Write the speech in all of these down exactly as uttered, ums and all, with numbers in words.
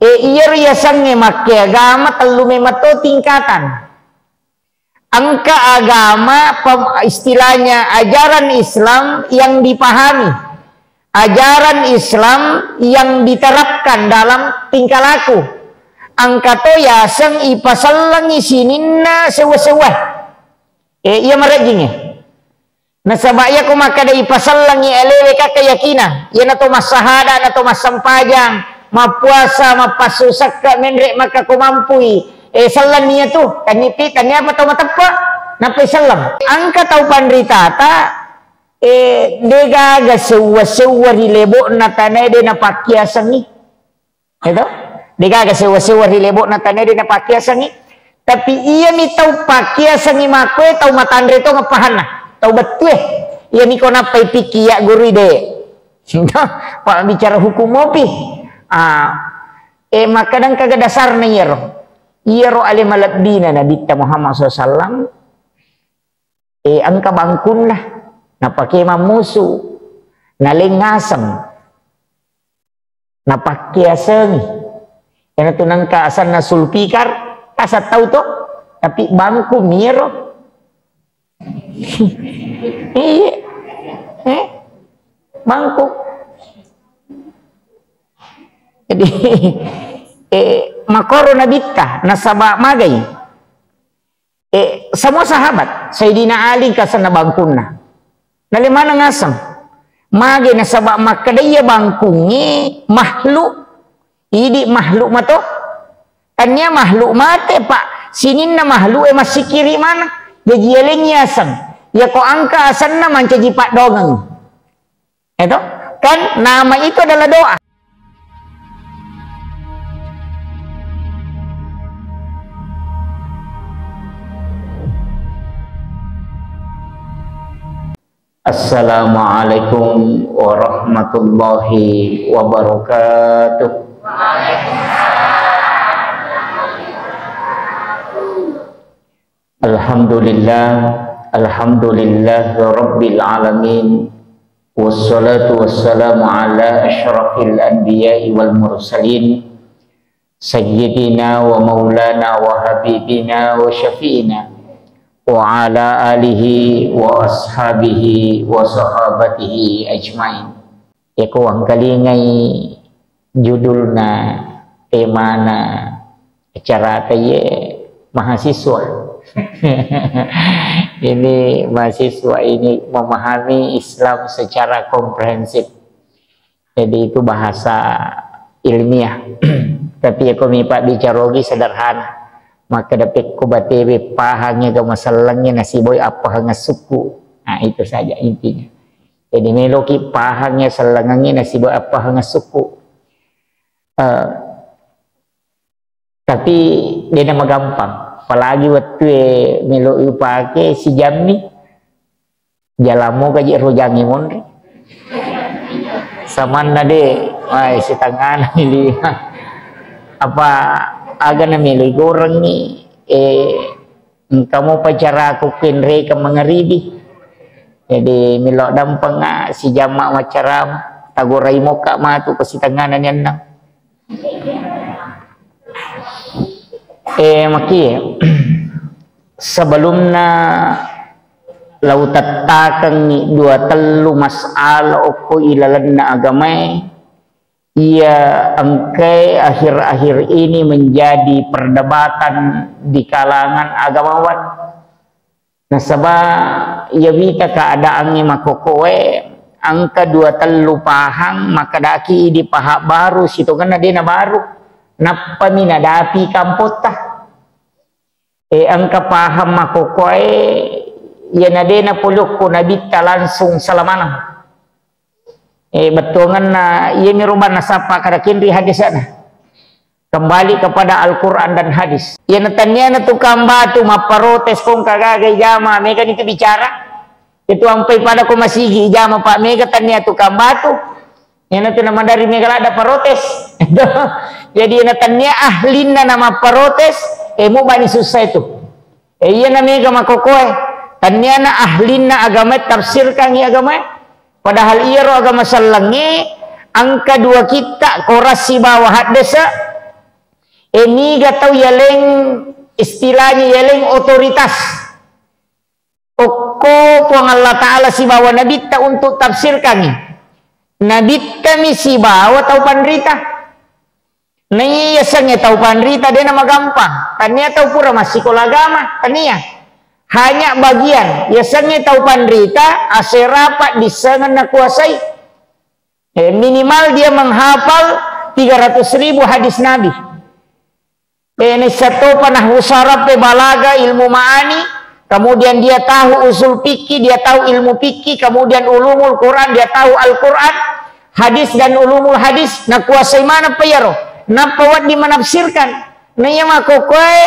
E, iyaro yasengnge makkeagama tellu memeto tingkatan. Engka agama pem-, istilahnya ajaran Islam yang dipahami, ajaran Islam yang diterapkan dalam tingkah laku. Engka to yaseng ipasellengi sininna sewwa-sewwa. E, iya marejjingnge. Nasaba iyako makkeda ipasellengi alewe ka keyakinan, iyana to massahada, na to massempajang, mappuasa, mappassu sekka, menre makka ko mampui. E, sellenni iyatu, tannipi, tanniapa tau mateppe, nappai selleng. Engka tau panritata, e, degaga sewwa-sewwa ri lebo'na tanae de napakkiasengngi. Eto? Degaga sewwa-sewwa ri lebo'na tanae de napakkiasengngi. Tapi iyami tau pakkiasengngi makkoe tau matanre to pahanna, tau bettue. Iyami ko nappai pikki ya gurui de. Pak bicara hukum mopi. Ah, e, makkadang kaga dasarna iyaro. Iyaro ale malebbina Nabitta Muhammad sallallahu alaihi wasallam. E, engka bangkunna, napake mammusu, naleng ngaseng, napakkeasengi. Iyanatu nengka asenna Sulfikar, asa tau to, tapi bangku miro. Iya. Eh? Bangku. Jadi, eh, makoro Nabitta, nasaba magai. Eh, semua sahabat, Sayyidina Ali kasenna bangkunna. Nale maneng ngaseng. Mage nasaba makkeda iya bangkungnge makhluk. Idi makhluk mato. Tania makhluk mate, Pak. Sininna makhluk e massikiri maneng. Jaji yalengngi aseng. Yako angka asenna mancaji paddongeng. Eto? Kan nama itu adalah doa. Assalamualaikum warahmatullahi wabarakatuh. Alhamdulillah, alhamdulillah rabbil alamin. Wassalatu wassalamu ala asyrafil anbiya'i wal mursalin, sayyidina wa maulana wa habibina wa syafi'ina, wa ala alihi wa ashabihi wa sahabatihi ajmain. Yako wangkalingai judulna, temana acarata ye mahasiswa. Ini mahasiswa ini memahami Islam secara komprehensif. Jadi itu bahasa ilmiah. Tapi yako mi pabbicarogi sederhana. Maka dapekko batebe pahangnge ga masallengnge nasiboi appahang sukku. Nah, itu saja intinya. Jadi meloki pahangnge sellengengnge nasiboi appahang sukku. Eh, tapi dena magampang. Apalagi wettue melo upake sijammi. Jalammu gaji rojangi monri. Samanna de, wai, sitangana ili. Apa aga na melo gorengngi, eh, engka mo pacaraku kenreka mangaribi. Jadi melo dampenga sijamma macaram, tagorai mokka matu ko sitangana ni annang. Eh, maki, sebelumna lau tettakengngi dua tellu masalah okko ilalenna agamae, iya engkae akhir-akhir ini menjadi perdebatan di kalangan agamawan. Nasaba iya wita keadaangnge makkokkoe, engka dua tellu pahang makkedaki idi pahang baru, sitongenna dena baru. Nappami nadapi kampotta. E, engka pahang makkokkoe, iyana dena polokko nabitta langsung salamaneng. E, bettuangenna iyami rubanna sappa kada kenri hadisana. Kembali kepada Al-Quran dan hadis. Iyana tanniana tukang batu mapparotes kong kagaga ijama, mega nitu bicara. Itu ampai pada ko masigi ijama, Pak, mega tannia tukang batu. Iyana tu namadari mega ladda parotes. Jadi iyana tannia ahlinna namapparotes, e, mubani susah itu. E, iyana mega makokoe. Tanniana ahlinna agama, tafsirkangi agama. Padahal iyaro agama sellengnge engka dua kitta, Quran sibawa haddese. E, niga tau yaleng, istilahnya yaleng otoritas. Okko Puang Allah Ta'ala sibawa Nabitta untuk tafsirkangi. Nabittami sibawa tau panrita. Naiya yasengnge tau panrita de namagampang. Tania tau pura massikola agama. Tania. Hanya bagian. Yasengnge tau panrita, asera paddissengeng nakuasai. Eh, minimal dia menghafal tiga ratus ribu hadis Nabi. Eh, naissatopa nahwu saraf, eh, balaga, ilmu ma'ani, kemudian dia tahu usul fikih, dia tahu ilmu fikih, kemudian ulumul Quran, dia tahu Al-Quran, hadis dan ulumul hadis, nakuasai maneng pa iyaro, nappa wedding menafsirkan. Naiya makkokkoe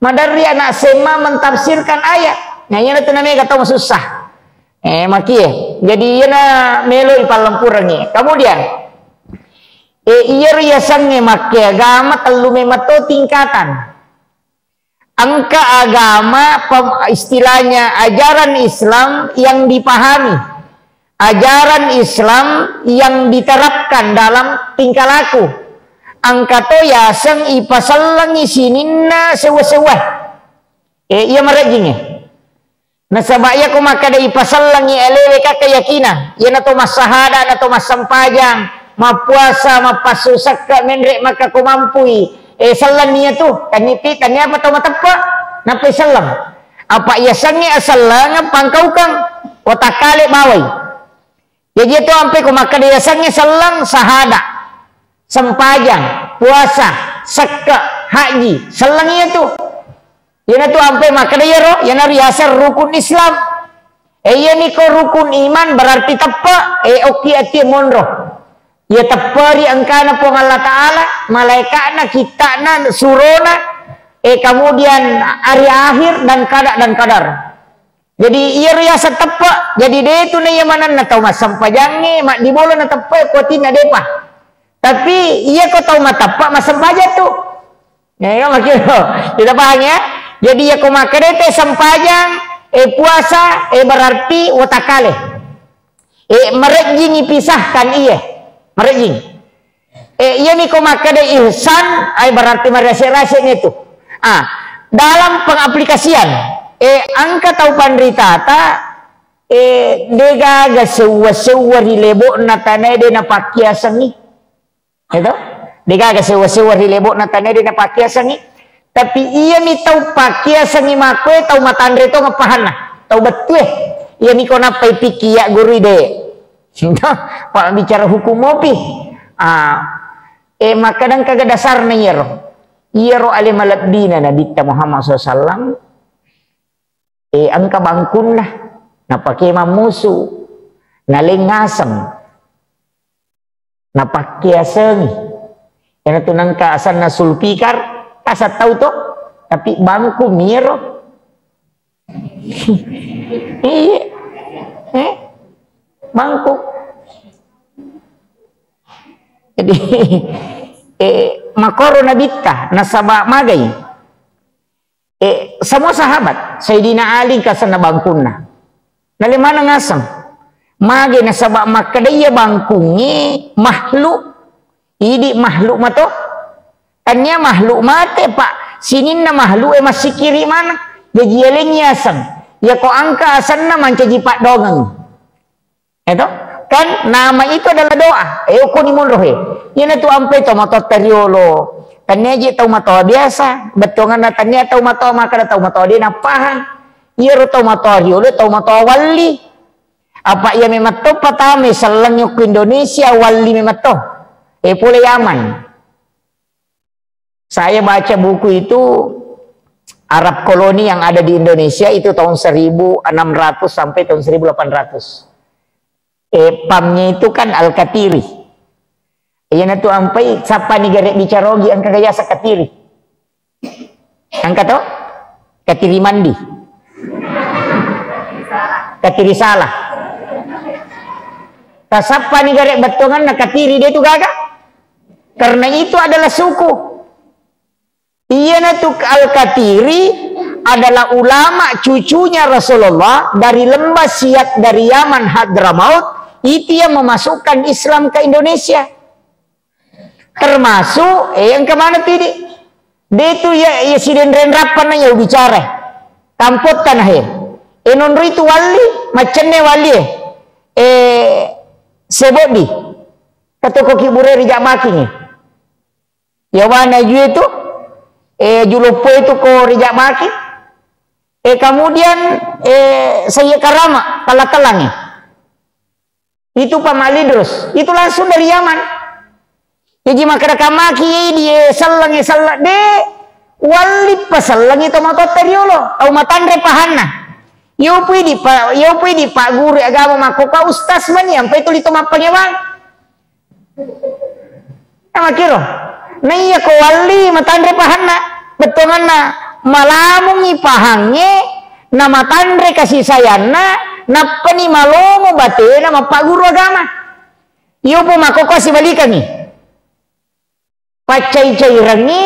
maderri anak S M A mentafsirkan ayat. Nah, iyana tu namega tau masussa. Eh, makie. Jadi, iyana melo ipallempurengngi. Kemudian, eh, iyaro yasengnge makke agama tellu memetto tingkatan. Engka agama pem-, istilahnya ajaran Islam yang dipahami. Ajaran Islam yang diterapkan dalam tingkah laku. Engka to yaseng ipasellengi sininna sewwa-sewwa. Eh, iya marejjingnge. Nasaba iyako makkeda ipasellengi alewe ka keyakinan, iyana to massahada, na to massempajang, mappuasa, mappassu sekke, menre maka ko mampui. Eh, selleng nia tu, tannipi, tanniapa to mateppe, nappai selleng. Apa iya sengnge asellengeng pangkaukeng, watakkale bawai. Jaji itu ampe ko makkeda yasengnge selleng sahada, sempajang, puasa, sekke, haji, selleng iya tu. Iyana tu ampe makkeda iyaro, iyana riaseng rukun Islam. Eh, iyani ko rukun iman berarti teppe, eh, okki ati monro. Iya teppe ri engkana Puang Allah Ta'ala, malaika'na, kitta'na, surona, eh, kemudian hari akhir dan kada dan kadar. Jadi, iyaro yaseng teppe. Jadi, de tu naiya manenna tau massempajangnge, maddibola na teppe, ko atinna depa. Tapi, iyako tau mateppe massempajang tu. Ya, ya, makkiro. Kita paham ya? Jadi, iyako makkeda te sempajang, eh, puasa, eh, berarti watakkale. Eh, marejjing ipisahkan iye. Marejjing. Eh, iyami ko makkeda ihsan, ai berarti marese-rese ni tu. Ah, dalam pengaplikasian, eh, engka tau panritata, eh, degaga sewwa-sewwa ri lebo'na tanae de napakkiasengngi. Eto? Degaga sewwa-sewwa ri lebo'na tanae de napakkiasengngi. Tapi iyami tau pakkiasengngi makkoe tau matanre tongeng pahanna. Tau bettue. Iyami ko nappai pikki ya gurui de. Pak bicara hukum mopi. Ah, eh, makkadang kaga dasarna iyaro. Iyaro ale malebbina Nabitta Muhammad sallallahu alaihi wasallam. Eh, engka bangkunna. Napake mammusu. Naleng ngaseng. Napakkiasengi. Iyana tu nengka asanna Sulfikar, kasa tau to, tapi bangku miro. Iya. Eh? Bangku. Jadi, eh, makoro Nabitta, nasaba magai. Eh, semua sahabat, Sayyidina Ali kasenna bangkunna. Nale maneng ngaseng. Mage nasaba makkeda iya bangkungnge makhluk. Idi makhluk mato. Tania makhluk mate, Pak. Sininna makhluk e massikiri maneng. Jaji yalengngi aseng. Yako engka asenna mancaji paddongeng. Eto? Kan nama itu adalah doa. Eh, ukkuni monro he. Iyana tu ampai to matotta riolo. Tania ji tau matoa biasa. Bettuanganna tania tau matoa makkeda tau matoa de napahang. Iyaro tau matoa riolo, tau matoa walli. Apa iya memang to patame sellengngi ku Indonesia, walli memang to. Eh, pole Yaman. Saya baca buku itu, Arab koloni yang ada di Indonesia itu tahun seribu enam ratus sampai tahun seribu delapan ratus. Eh, pamnya itu kan Al-Katiri. Iyana tu ampai, sappa ni gare bicarogi engka gaya sa Katiri. Engka to? Katiri mandi. Katiri salah. Tasappa ni gare bettuanganna Katiri de tu gaga. Karena itu adalah suku. Iyana tu Al-Katiri adalah ulama cucunya Rasulullah dari lembah Siak dari Yaman Hadramaut, itu yang memasukkan Islam ke Indonesia. Termasuk, eh, engka maneng tu idi. De tu iya, iya sidenreng rappanna iya ubicara. Tampotta na he. E nonroi tu walli, maccenne walli e. E seboddi. Katoko kibure rijak making e. Yawana jue tu, e juloppo itu ko rijak making. E kemudian, e, saya karama, tala-talangi. Itu Pak Malidrus, itu langsung dari Yaman. Jaji makkeda kamaki di, e, selleng, e, selleng, de, walli pasellengi to matotta riolo, tau matanre pahanna. Yo pui di pa, yo pui di Pak Guru agama makko ka ustaz mani, ampai tuli to mappangewang. Namakiro. Na iya ko walli matanre pahanna, bettuanganna malamungi pahangnge, na matanre kasih sayangna, nappani malomo batena mappaguru agama. Iyo po makkoko sibalikangngi. Paccai-cairengngi,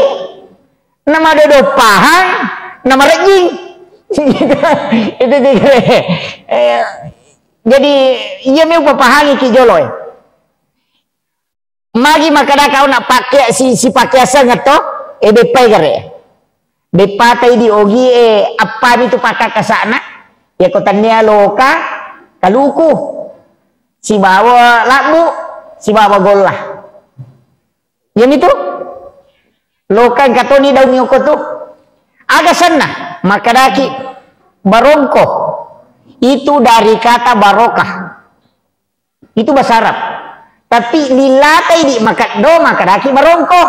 na madodo pahang, na marejjing. Itu, itu, eh, jadi, iya mi upapahangi ki jolo e. Magi makkeda kau na pakke si, si pakke aseng to, e beppai gare. Beppatai di ogi e, appami tu pakkakkasa'na, yako tannia loka, kaluku, sibawa labbu, sibawa golla. Iyami tu, loka engka toni daung yoko tu. Aga senna, makkedaki barongko. Itu dari kata barokah. Itu bahasa Arab. Tapi lillatai di makeddo, makkedaki barongko.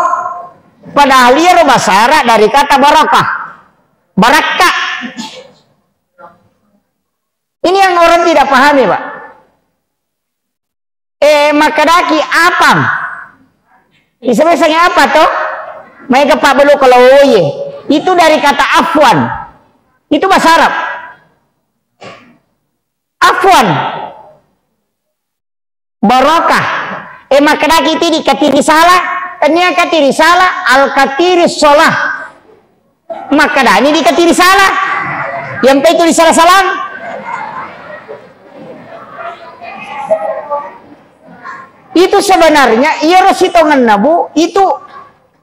Padahal iyaro bahasa Arab dari kata barakah. Barakka. Ini yang orang tidak pahami, Pak. Eh, makkedaki apang. Bisa-bisanya apa toh? Maega pabbelo kalau oye. Itu dari kata afwan. Itu bahasa Arab. Afwan. Barokah. Eh, makkedaki tidi katiri salah. Tania katiri salah, al katiri sholah. Makkedani di katiri salah. Yang itu di salah-salah. Itu sebenarnya, iyaro sitongenna, Bu, itu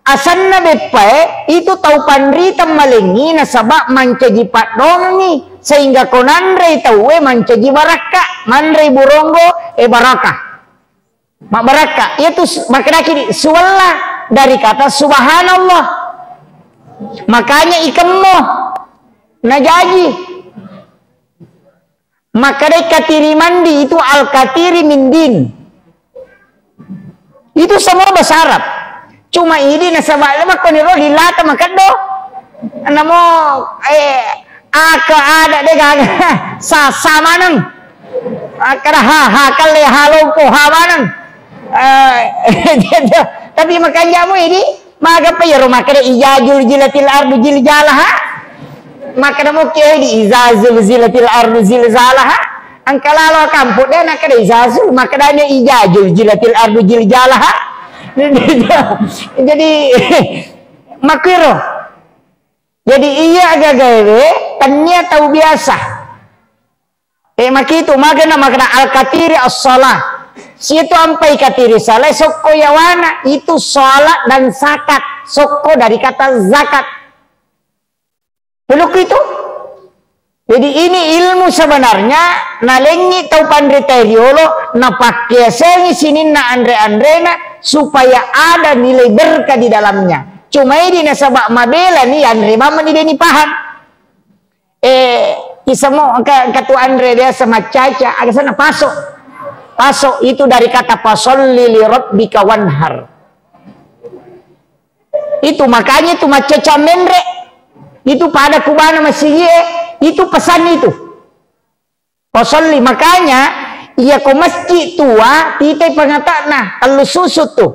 asanna beppae, itu tau panriteng malengngi nasaba mancaji paddoangengngi, sehingga ko nanrei tauwe mancaji barakka, manrei buronggo, e barakah. Mabbarakka, iyatu s-, makkedaki di, suwella dari kata subhanallah. Makanya ikemmo najaji. Makkedai katiri mandi itu al-katiri min din. Itu semua bahasa Arab. Cuma idi nasaba makkoni ro lilata makeddo. Namo, eh, aka ada de gaga. Sa, sa maneng. Akkada ha, ha kalle, ha lompo, ha maneng. Eh, tapi makanjamu idi. Magapa iyaro makkeda, "Iza zulzilatil ardu zilzalaha"? Makkeda mokki, "Eh, di iza zulzilatil ardu zilzalaha." Engka lalo kampung de nakkeda iza zul, makkedanya, "Iza zulzilatil ardu zilzalaha." Jadi, makkiro. Jadi, iya gagawe, tania tau biasa. Eh, makitu, magana makkeda al-katiri as-shalah. Situ ampai katiri salai sokko yawana, itu sholat dan zakat. Sokko dari kata zakat. Pelukku itu. Jadi ini ilmu sebenarnya nalengi tau panrita riolo, napakkiasengi sininna anre-anrena supaya ada nilai berkah di dalamnya. Cuma ini nasaba mabela ni anre mama ni deni paham. Eh, isamo engka, engka tu anre biasa maccaca, aga sana paso. Paso itu dari kata fasalli li rabbika wanhar. Itu makanya itu maccaca menre. Itu pada kubana masigi e, itu pesan itu. Fasalli, makanya iya ko masjid tua, titai pengatana, tellu susu tu.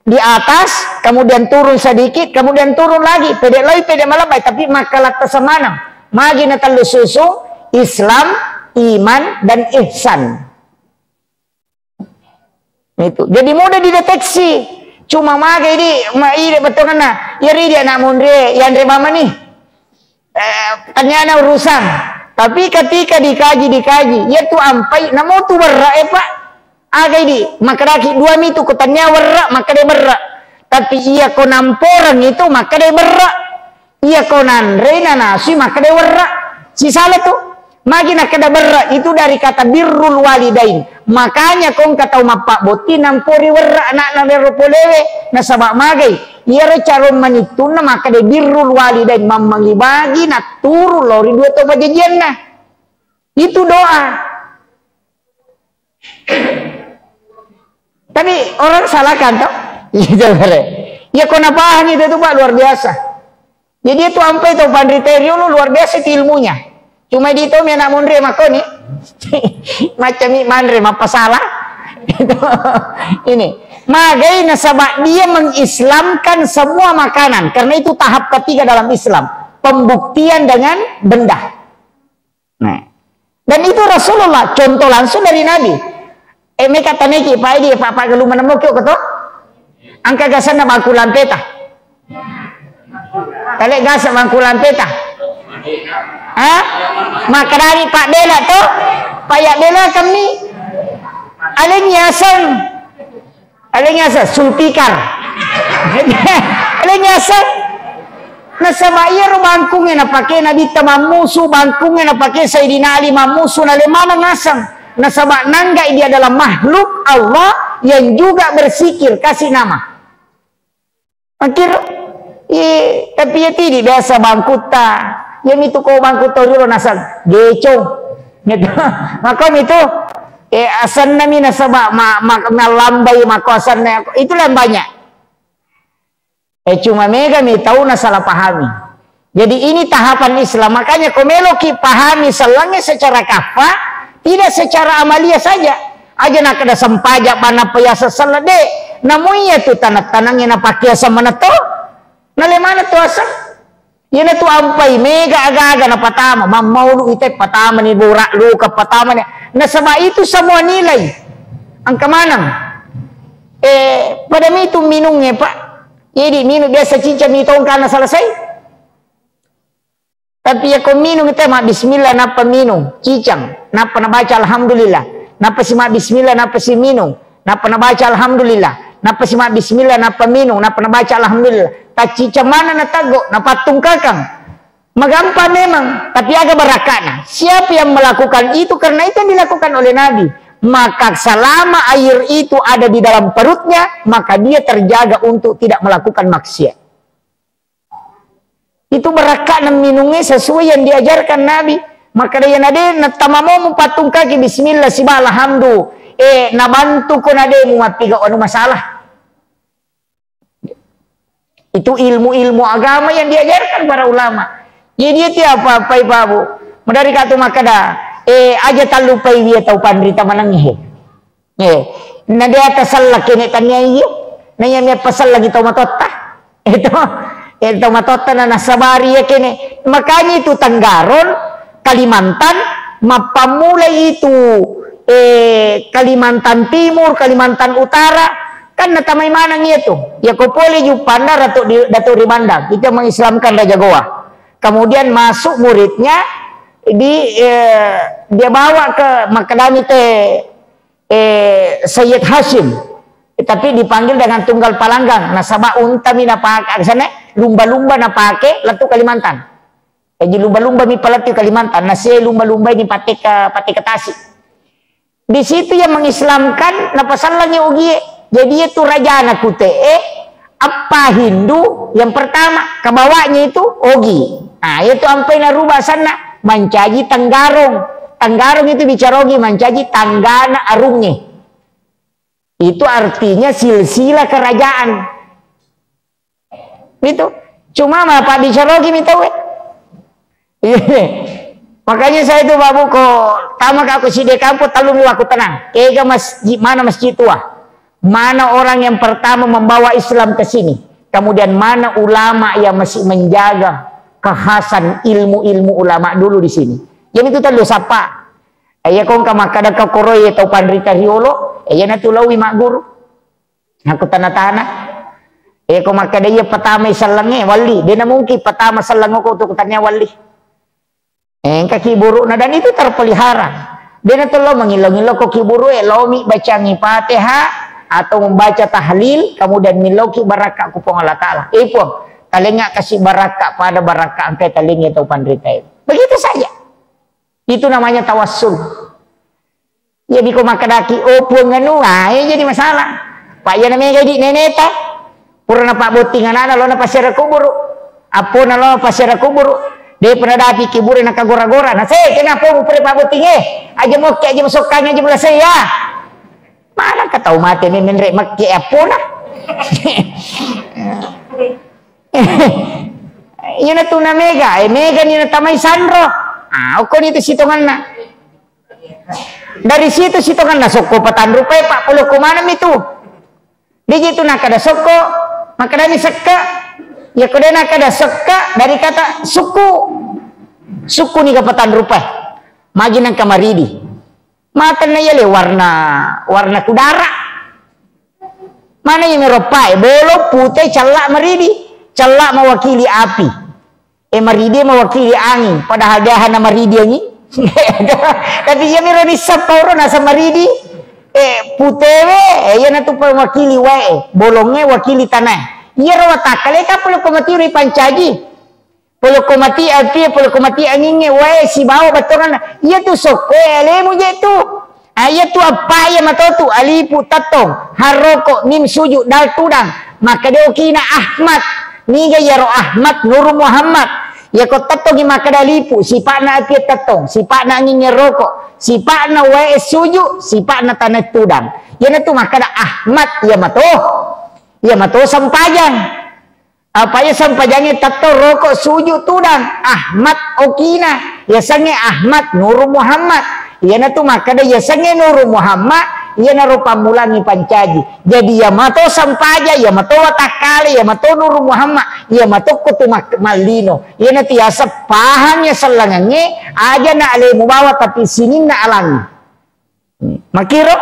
Di atas, kemudian turun sedikit, kemudian turun lagi. Pede loi, pede malambai, tapi makkalatta semanang. Magi na tellu susu, Islam, iman, dan ihsan. Itu. Jadi mudah dideteksi. Cuma maga idi, ma ide betonganna. Iya ridi anak munri, yang re mama ni. Eh, tanyana urusan. Tapi ketika dikaji, dikaji, iya tu ampai, namo tu berra, eh, Pak. Aga idi, makkedaki dua mitu, ku tanya berra, makkeda berra. Tapi iya ko namporeng itu makkeda berra. Iya ko nanrei nanasui makkeda werra. Sisala tu. Magi nakkeda berra itu dari kata birrul walidain. Makanya ko engka tau mappabbotti nampori werra anakna lero polewe. Nasaba magai. Iyaro carong manittunna makkeda birrul walidain. Mammangi bagi natturu lao ri dua tau pajajianna. Itu doa. Tapi orang salahkan toh? Iya, bare. Ya, ko napahami itu, itu, Pak, luar biasa. Jadi itu ampai tau panrita riolo luar biasa itu ilmunya. Cuma di itu mi anak monri makoni. Macam mi manre mappasala. Itu. Ini. Magai nasaba dia mengislamkan semua makanan. Karena itu tahap ketiga dalam Islam. Pembuktian dengan benda. Nah. Dan itu Rasulullah, contoh langsung dari Nabi. Eh, meka taneki, Pak Edi, Pak, Pak, gelu menemuki, kok, to? Angka gasanna bangku lampeta. Kale gasa bangku lampeta. Hah? Makarani Pak Bela, to? Pak ya Bela kami. Aleng yaseng. Aleng yaseng sulfikar. Aleng yaseng. Nasaba iyaro bangkungnge napake Nabitta mammusu, bangkungnge napake Sayyidina Ali mammusu, nale maneng naseng. Nasaba nanggai dia adalah makhluk Allah yang juga berzikir, kasih nama. Akhir, eh, tapi ya tidi biasa bangkutta. Ya mitu ko bangkutta riolo naseng gecong. Gitu. Maka mitu, eh, asenna mi nasaba ma, ma, mallambai mako asenna. Itulah yang banyak. Eh, cuma mega mi tau nasalah pahami. Jadi ini tahapan Islam. Makanya ko meloki pahami sellengnge secara kaffa, tidak secara amalia saja. Aja nakkeda sempaja bana payasa selle de. Namu iya tu tanang-tanangnge napake aseng manetto. Nale maneng tu aseng. Iyana tu ampai mega aga-aga napatama. Mammaulu ite patama ni borak luka patama ni. Nasaba itu semua nilai. Angka maneng. Eh, pada mitu minungnya, Pak. Jadi minum biasa cica mitongkana selesai. Tapi ya ko minung te ma bismillah nappa minung, cicang, nappa nabaca alhamdulillah, nappa si ma bismillah, nappa si minung, nappa nabaca alhamdulillah, nappa si ma bismillah, nappa minung, nappa nabaca alhamdulillah. Taccicang mana nataggo, napattungkakang. Magampang memang, tapi aga barakkana. Siapa yang melakukan itu karena itu yang dilakukan oleh Nabi, maka selama air itu ada di dalam perutnya, maka dia terjaga untuk tidak melakukan maksiat. Itu barakka'na minungnge sesuai yang diajarkan Nabi. Makkeda iyana de nattama mo mupattungkaki bismillah siba alhamdu, eh, nabantu ko na de mumappigau anu masalah. Itu ilmu-ilmu agama yang diajarkan para ulama. Jadi itu apa-apa ibu. Madari katu makkeda, eh, aja tallupai wiya tau panrita manengngi. Eh, na de atasella kene tania iye. Na iya mia pasella gi tau matotta. Itu, eh, tau matotta na nasabari ya kene. Makanya itu Tenggaron, Kalimantan, mappammulai itu, eh, Kalimantan Timur, Kalimantan Utara, kan natamai maneng iya tu. Ya ko pole Juppanda Datuk di, Datuk Ribandang, itu yang mengislamkan Raja Gowa. Kemudian masuk muridnya di, eh, dia bawa ke Makedani te eh, Sayyid Hashim, tapi dipanggil dengan tunggal palanggang. Nasaba unta mi napake, sana lumba-lumba napake lettu Kalimantan. Jadi lumba-lumba mi palettu Kalimantan. Nasi lumba-lumba ini patteka, patteka tasi. Di situ yang mengislamkan, napasallangi ogie. Jadi itu rajana kute, eh, apa Hindu yang pertama, kebawanya itu ogi. Nah, itu ampai naruba sana, mancaji Tenggarong. Tenggarong itu bicara ogi, mancaji tanggana arungnge. Itu artinya silsilah kerajaan. Itu. Cuma mapabbicara ogi mi tau, eh. Makanya saya itu, Babu, ko tama ka aku side kampung, tellu mi waktu tenang. Kega masjid, mana masjid tua? Mana orang yang pertama membawa Islam ke sini? Kemudian mana ulama yang masih menjaga kekhasan ilmu-ilmu ulama dulu di sini? Jadi itu tellu sapa. Iya ko engka makkeda ka koroi tau panrita riolo, iya natu laowi magguru. Aku tana-tana. Iya ko makkeda iya patamai sellengnge, walli. De na mungkin patama selleng ko tu tania walli. Eh, engka kiburu na dan itu terpelihara. De na tello mangillo-ngillo ko kiburu e, lomi bacangi Fatihah, atau membaca tahlil, kemudian milloki barakka ku Puang Allah Ta'ala. Eh, Puang, talengnga kasi barakka pada barakka engka talengnge tau panritae. Begitu saja. Itu namanya tawassul. Jadi ko makkedaki, "Oh, Puang anu," ah, eh, jadi masalah. Pak, iyana mega idi neneta. Pura napabbotting anana, lona pasiara kuburu. Appona lona pasiara kuburu. De pernah dapi kibure nakagora-gora. Nah, saya kenapa mu pura pabbotting, eh? Aja mokke, aja masokkangi, aja malasai, ya. Mana ka tau mate me menre makke appona. Iyana tu na mega, eh, mega ni natamai sanro. Ah, okko ni tu sitonganna. Dari situ sitonganna sokko patanrupai, Pak, polokko maneng mi tu. Diji tu nakkada sokko, makkedani sekka. Ya ko de nakkada sekka dari kata suku. Suku niga patanrupai. Magi nangka maridi. Matenna yale warna, warna kudara. Mana yang meropae, bolong, pute, cella, maridi. Cella mewakili api. Eh, maridi mewakili angin, padahal dia hana maridi angin. Tapi iya miro nissappa oro nasa maridi. Eh, putewe, eh, iya natu mewakili wae, bolongnge wakili tanae. Iya ro watakkale ka polokko mati ri pancaji. Polokko mati api, polokko mati angingnge, wae sibawa battonganna. Iya tu sokko e alemu je tu. Ah, iya tu appa iya matotu, alipu tettong, harroko, mim suju, dal tudang. Makkeda okina Ahmad. Niga iyaro Ahmad? Nuru Muhammad. Iya ko tettongi makkeda alipu, sipa'na api tettong, sipa'na anging roko, sipa'na wae suju, sipa'na tanah tudang. Iyana tu makkeda Ahmad, iya mato. Iya mato sempajang. Apa iya sempajangnge tettong roko suju tudang, Ahmad okina, yasengnge Ahmad Nuru Muhammad. Iyanatu makkeda yasengnge Nuru Muhammad, iyanaro pammulangngi pancaji. Jadi iya mato sempajang, iya mato watakkale, iya mato Nuru Muhammad, iya mato kutu mak-, mallino. Iyanatu yaseng pahang iya sellengengnge, aja na alemu bawa tapi sininna alangngi. Makiro,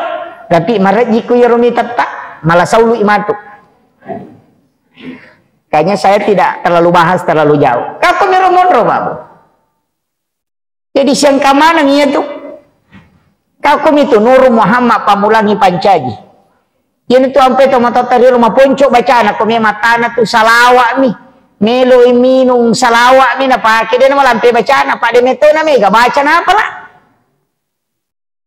tapi marejjiku iyaro mitetta, mala saului matu. Kayaknya saya tidak terlalu bahas terlalu jauh. Kako miro monro, Babu. Jadi siangka maneng iya tu. Kako mitu Nuru Muhammad pammulangngi pancaji. Iyana tu ampe to matotta riro maponco bacana ko me matana tu salawat mi. Melo minung salawat mi napake de na malampe bacana, pade metona mega baca napala.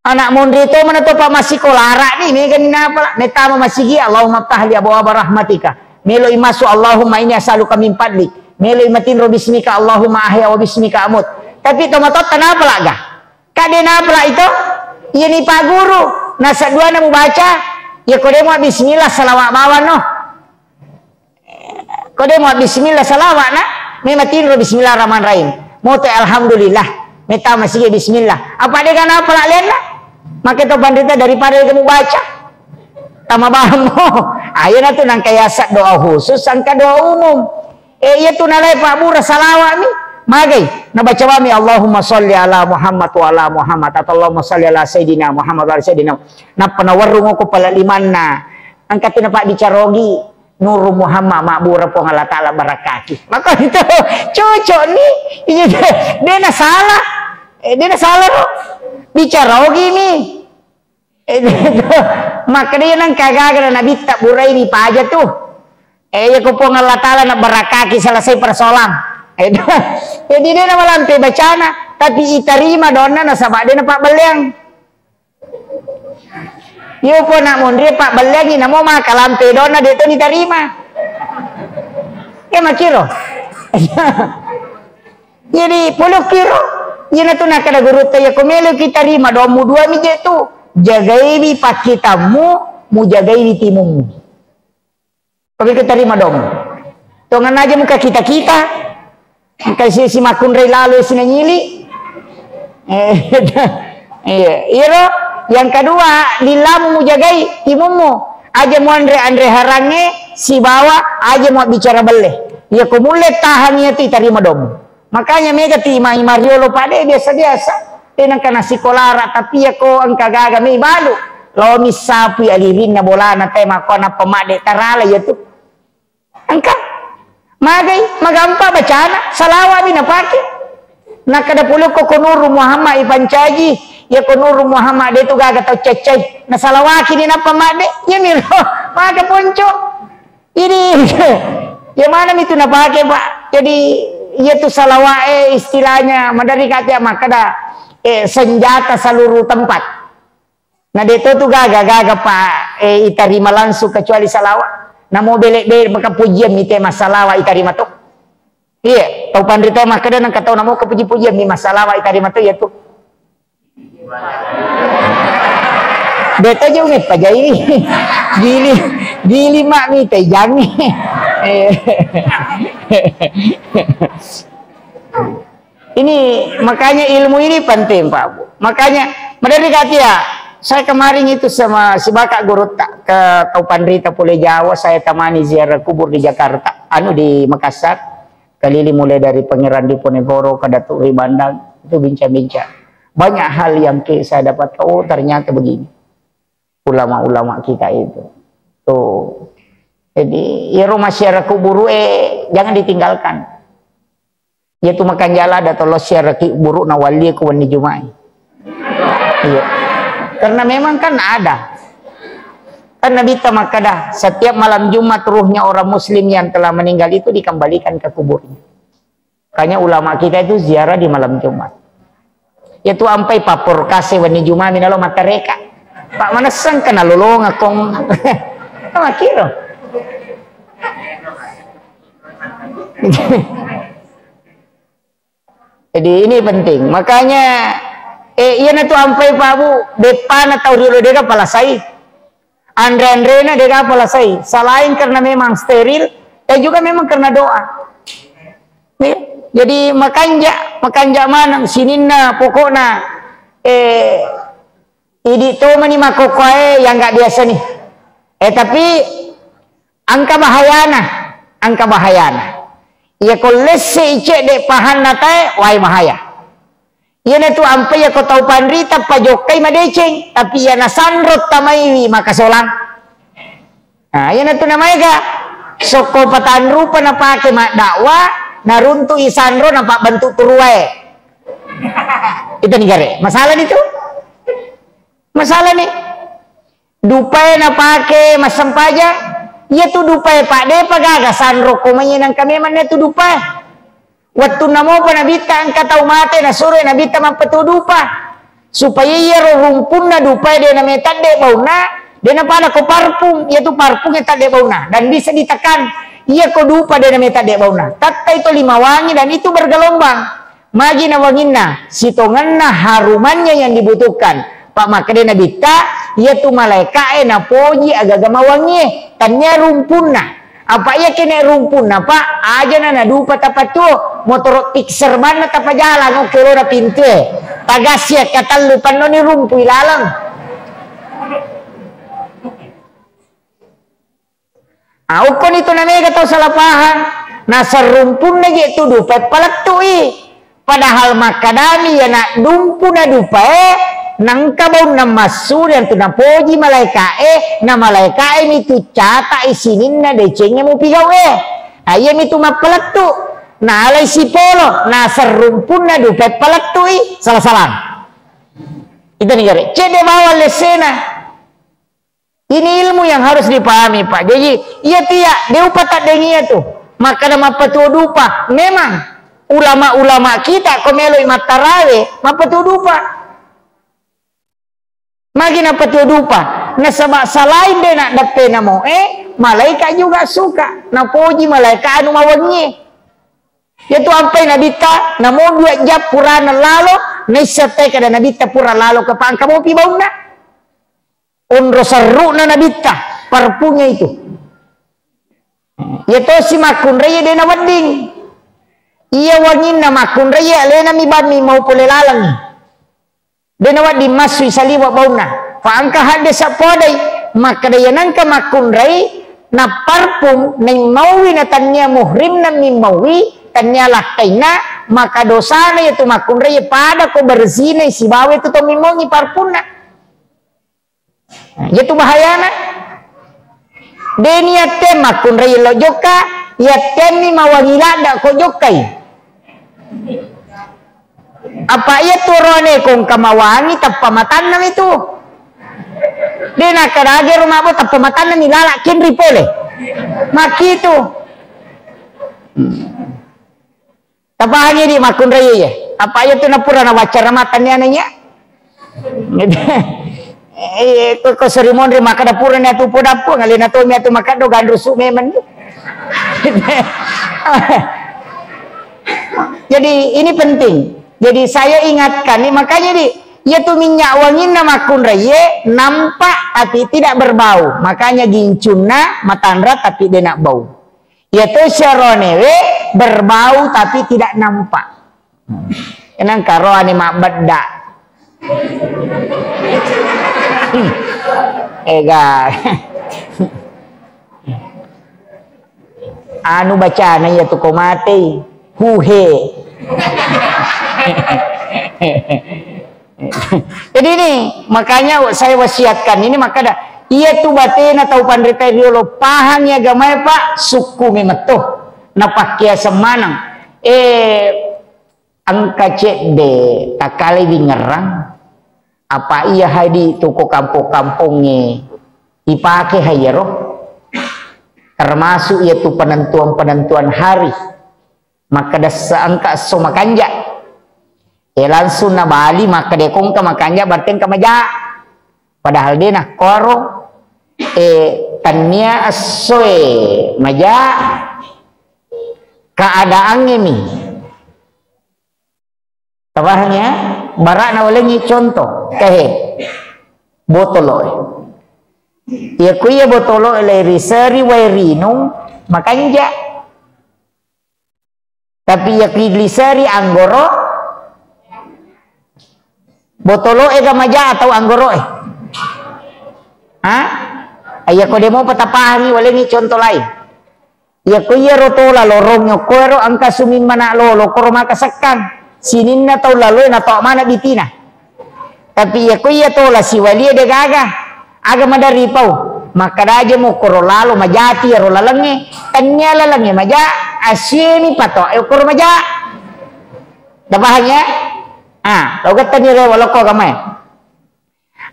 Anak monri to mana to pa massikolara ni, mega ni napala. Metama masigi, Allahumma ftah li abwaba rahmatika. Melo imasu, Allahumma inni as'aluka min fadlik. Melo imatinro bismika, Allahumma ahya wa bismika amut. Tapi to matotta napala ga? Kade napala ito? Iya ni Pak Guru. Nasa duana mubaca, ya kodemo bismillah salawat bawang no. Ko de mo bismillah salawatna, me matinro bismillahirrahmanirrahim. Moto alhamdulillah. Metama sige bismillah. Apa de kana pala lenna? Make to pandita daripada kamu baca. Tama bahammu. Ayo na tu nangka yasa doa khusus, sangka doa umum. Eh, iya tu nalai Pak Bura salawat mi. Magai. Nabaca wami Allahumma salli ala Muhammad wa ala Muhammad atau Allahumma salli ala Sayyidina Muhammad wa ala Sayyidina. Nappa nawarrung ko pala limanna. Angka tu napabbicara ogi. Nuru Muhammad mabbura Puang Allah Ta'ala barakaki. Maka itu cocok ni. Iya, de na salah. Eh, de na salah ro. Bicara ogi ni. Eh, maka dia nang kagaga na nabitta burai ni paja tu. Eh, iya ko Puang Allah Ta'ala na barakaki selesai persoalan. Eh, jadi de na malampe bacana, tapi itarima donna nasaba de na pabbelleang. Iyo, po nak monri, pabbelleangi, namo maka lampe donna, de to nitarima. Iya makiro. Jadi, polo kiro, iya na tu nakada guru ta, iya ko melo kita rima, dommu dua mi je tu. Jagaiwi pakkitammu, mujagaiwi timummu. Tapi keterima dong. Tongan aja muka kita-kita. Engka si, si makunrai lalo si nanyili. Eh, iya, iyaro yang kedua, lillamu mujagai timummu. Aja muanre-anre harange sibawa aja muabbicara belle. Iya ko mulle tahang iya tu itarima dong. Makanya mega ti mai mariolo pade biasa-biasa. Tenang kana sikolara, tapi ya ko engka gaga mei balu. Lo missapu ya lirinna bolana te makko nappa madde tarala ya tu. Engka. Magai, magampa bacana, salawa mi napake. Nakada pulukko ko Nuru Muhammad ipancaji, Iya ko Nur Muhammad de tu gaga tau cecce. Nasalawaki ni nappa madde. Iya miro. Maka ponco. Ini, ya mana itu napake, Pak? Jadi, iya tu salawat, eh, istilahnya, madari kata makkada, eh, senjata seluruh tempat. Nah, de to tu gaga, gaga, Pak, eh, itarima langsung kecuali salawat. Namo bele-bele maka pujian mite massalawa itarima to. Iya, tau panrita makkada nang katau namo kepuji-pujian mi massalawa itarima to, iya tu. Beta jauh nih pajai. Gili, gili mak mi tejangi. Eh. Ini makanya ilmu ini penting, Pak Bu. Makanya, madari katia, saya kemarin itu sama si Bakak Gurutta ke Taupanrita Pole Jawa, saya temani ziarah kubur di Jakarta, anu di Makassar, keliling mulai dari Pangeran Diponegoro ke Datuk Ribandang, itu bincang-bincang. Banyak hal yang ke saya dapat, oh ternyata begini. Ulama-ulama kita itu. Tuh. Jadi, ya rumah ziarah kubur, eh, jangan ditinggalkan. Iya tu makanjala ada tolo siaraki buruk na wali ku wenni Jumat. Iya. Karena memang kan ada. Kan Nabi ta makkada, setiap malam Jumat ruhnya orang muslim yang telah meninggal itu dikembalikan ke kuburnya. Makanya ulama kita itu ziarah di malam Jumat. Iya tu ampai papor kase wenni Jumat minalo matareka. Pak manessang kena lolonga kong. Makiro. Jadi ini penting. Makanya, eh, iya na tu ampai Pak Bu, deppana tau riolo dega palasai. Anre-anrena dega palasai. Selain karena memang steril, eh juga memang karena doa. Iya. Jadi makanja, makanja maneng sininna pokokna, eh, Idi to mani makkokkoe yang nggak biasa nih. Eh, tapi engka bahayana, engka bahayana. Iya ko lesse i cedde pahanna tae, wai bahaya. Iya na tu ampai iya ko tau panrita pajokkai madeceng, tapi iya na sanro tamaiwi makasolang. Nah, iya na tu namaega sokko patanrupa napake maddakwa, naruntu i sanro napabbentuk turuae. Itu nih gare. Masalah nih tu. Masalah nih. Dupae napake massempajang, iya tu dupae, Pak, depa gaga sanro ko mai nangka memang na tu dupae. Wettunna mopa Nabitta engka tau mate, nasuro Nabitta mappatuo dupa. Supaya iyaro rumpunna dupae de nametadde baunna, de napada ko parfum, iya tu parfum e tadde baunna dan bisa ditekan. Iya ko dupa de nametadde baunna. Tattai to lima wangi dan itu bergelombang. Magi na wanginna, sitongenna harumannya yang dibutuhkan. Pak makkeda Nabitta, iya tu malaeka'e napoji agaga mawangie, tannia rumpunna. Apa iya kene rumpunna, Pak, aja na nadupa tapatuo, motoro fixer banna tapajalang, oke, lora pintue. Tagasia katellu pannoni rumpu ilaleng. Ah, okkoni tu namega tau salah pahang. Naseng rumpunna je tu dupae palettu'i. Padahal makkadami iya na dumpu na dupae, nangka baunna massu, yang tu napoji malaeka'e, na malaeka'e mi tu cata'i sininna decengnge mupigau'e. Ah, iya mi tu mappalettu. Nalai sipolo, naseng rumpunna dupae palettu'i. Salah-salah. Itu nih gare. Cedde bawang lessena. Ini ilmu yang harus dipahami, Pak. Jadi, iya tiya, de upataddengi iya tu. Makkada mappatuo dupa. Memang, ulama-ulama kita ko meloi mattarawe, mappatuo dupa. Magi nappatuo dupa. Nasaba selain de na deppe namoe, malaikat juga suka. Napoji malaikat anu mawengie. Iya tu ampai Nabitta, namo dua jam purana lalo, naissa te kada Nabitta pura lalo ke pangka mopi baunna. Onro serru'na Nabitta, parfumnya itu. Iya tosi makkunrai de nawedding. Iya wanginna makkunrai alena mi bammi mau pole laleng. De nawedding massui saliwa baunna. Fa engka hadde sappodai, makkeda iya nengka makkunrai, na parfum, naimmaui na tannia muhrimna mimmaui, tannia lakkainna, maka dosana iya tu makkunrai pada ko berzinai sibawa itu to mimmaungi parfumna. Nah, iya tu bahayana. De niatte makkunrai lo jokka, iattemmi mawangi ladda ko jokkai. Apa iya tu rone kong kamawangi tappa matanna mi tu. De nakkeda age rumah bo tappa matanna mi lala kenri pole. Makitu. Hmm. Tapahangi di makkunrai ye. Apa iya tu napura na waccara matanni ananya. Eh, ko, ko seri monri makkeda purani atu poda Puang, alena tomi atu makkeda ganrusu memang. Jadi ini penting. Jadi saya ingatkan nih, makanya di, iya tu minyak wanginna makkunrai ye nampak tapi tidak berbau. Makanya gincunna matanra tapi de nak bau. Iya tu seronewe berbau tapi tidak nampak. Enang karoane mabbedda. Ega. Anu bacana iya tu ko matei. Huhe. Jadi ini makanya saya wasiatkan ini, maka ada iya tu batena tau panrita riolo pahang ya gamai Pak, sukku memetto. Napakkea semanang. Eh, Engka cedde takkale wingerrang, apa iya hadi tu ko kampong-kampongnge ipake hayero, termasuk iya tu penentuan-penentuan hari, makkeda se-, engka esso makanja. E, langsung nabali makkeda ko engka makanja berarti engka maja. Padahal de nakkoro, e, tennia essoe maja, keadaangnge mi. Tapahang ya? Bara nawalengi contoh, kehe, botoloe. Iya ku iya botoloe le riseri wae rinung, makanja. Tapi iya ku liseri anggoro, botoloe ga maja atau anggoroe? Ha? Iya ko demo patapahangi walengi contoh lain. Iya ko iyaro tola lorong okko ero engka sumimmana lolo koro maka sekkang. Sininna tau laloe nato mana bitina. Tapi iya ko iya tola siwalie de gaga. Aga madari pau. Makkeda aja mo koro lalo majati ero lalengnge. Tennia lalengnge maja, asiemi pato e koro maja. Dah paham ya? Ah, lo gattani rewa lokko agamae.